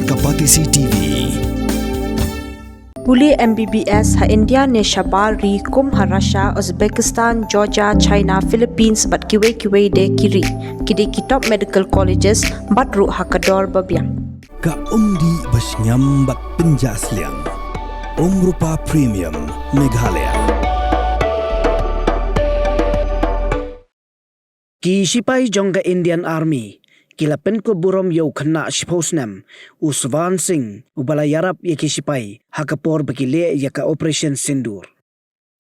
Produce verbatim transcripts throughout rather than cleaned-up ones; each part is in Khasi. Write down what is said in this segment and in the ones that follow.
Ka Batesi T V. Pule M B B S ha India ne shabar ri kum ha Russia, Uzbekistan, Georgia, China, Philippines bad kiwei kiwei de ki ri. Ki dei ki top medical colleges bad ruh ha ka dor ba biang. Ka umdih ba shngiam bad pynjah sliang. Umrupa Premium Meghalaya. Ki shipai jong ka Indian Army ki la pynkup burom ïa u khynnah shiphew snem, u Swan Singh, uba la ïarap ïa ki shipai ha ka por ba ki leh ïa ka Operation Sindoor.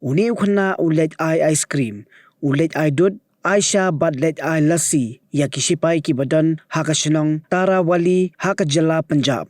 Une u khynnah u leit ai ice cream, u leit ai dud, ai sha bad leit ai lassi ïa ki shipai kiba don ha ka shnong Tarawali ha ka jylla Punjab.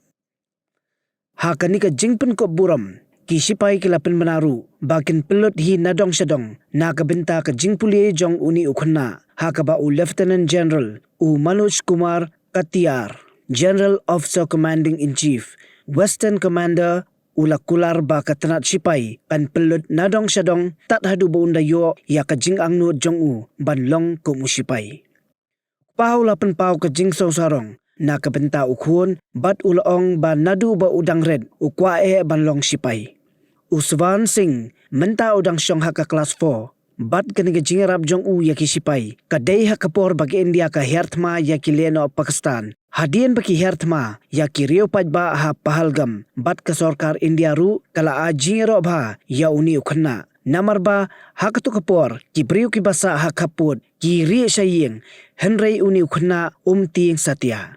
Ha kane ka jingpynkup burom, ki shipai ki la pynbna ruh ba kin pynlut hi na dong sha dong na ka bynta ka jingpule jong une u khynnah, ha kaba u Lieutenant General u Manoj Kumar Katiyar, General Officer Commanding in Chief, Western Commander, u la kular ba ka tnat shipai kan pynlut na dong sha dong tad haduh ba un da ïoh ïa ka jingangnud jong u ban long kum u shipai. Kpa u la pynpaw ka jingsngewsarong na ka bynta u khun bad u la ong ba naduh ba u dang rit u kwah eh ban long shipai. U Swan Singh mynta u dang shong ha ka klas four bad kane ka jingïarap jong u ïa ki shipai ka dei ha ka por ba ka India ka hiar thma ïa ki lehnoh Pakistan. Hadien ba ki hiar thma ïa ki riew paidbah ha Pahalgam bad ka sorkar India ruh ka la ai jingïaroh bha ïa une u khynnah. Namar ba ha kato ka por ki briew kiba sah ha khappud ki rieh sha ïing, hynrei une u khynnah um tieng satia.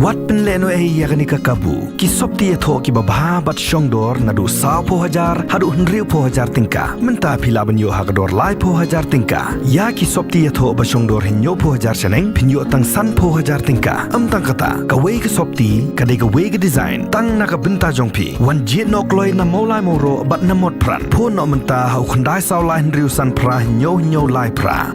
Wat pynlehnohei ïa kane ka kabu. Ki sopti ïathoh kiba bha bad shongdor naduh sawphew hajar haduh hynriewphew hajar tyngka. Mynta phi lah ban ïoh ha ka dor laiphew hajar tyngka. Ïa ki sopti ïathoh ba shongdor hynñiewphew hajar shaneng phin ïoh tang sanphew hajar tyngka. Ym tang kata, kawei ka sopti ka dei kawei ka design tang na ka bynta jong phi. Wan jied noh kloi na Mawlai Mawroh bad na Motphran. Phone noh mynta ha u khyndai saw lai hynriew san phra hynñiew hynñiew lai phra.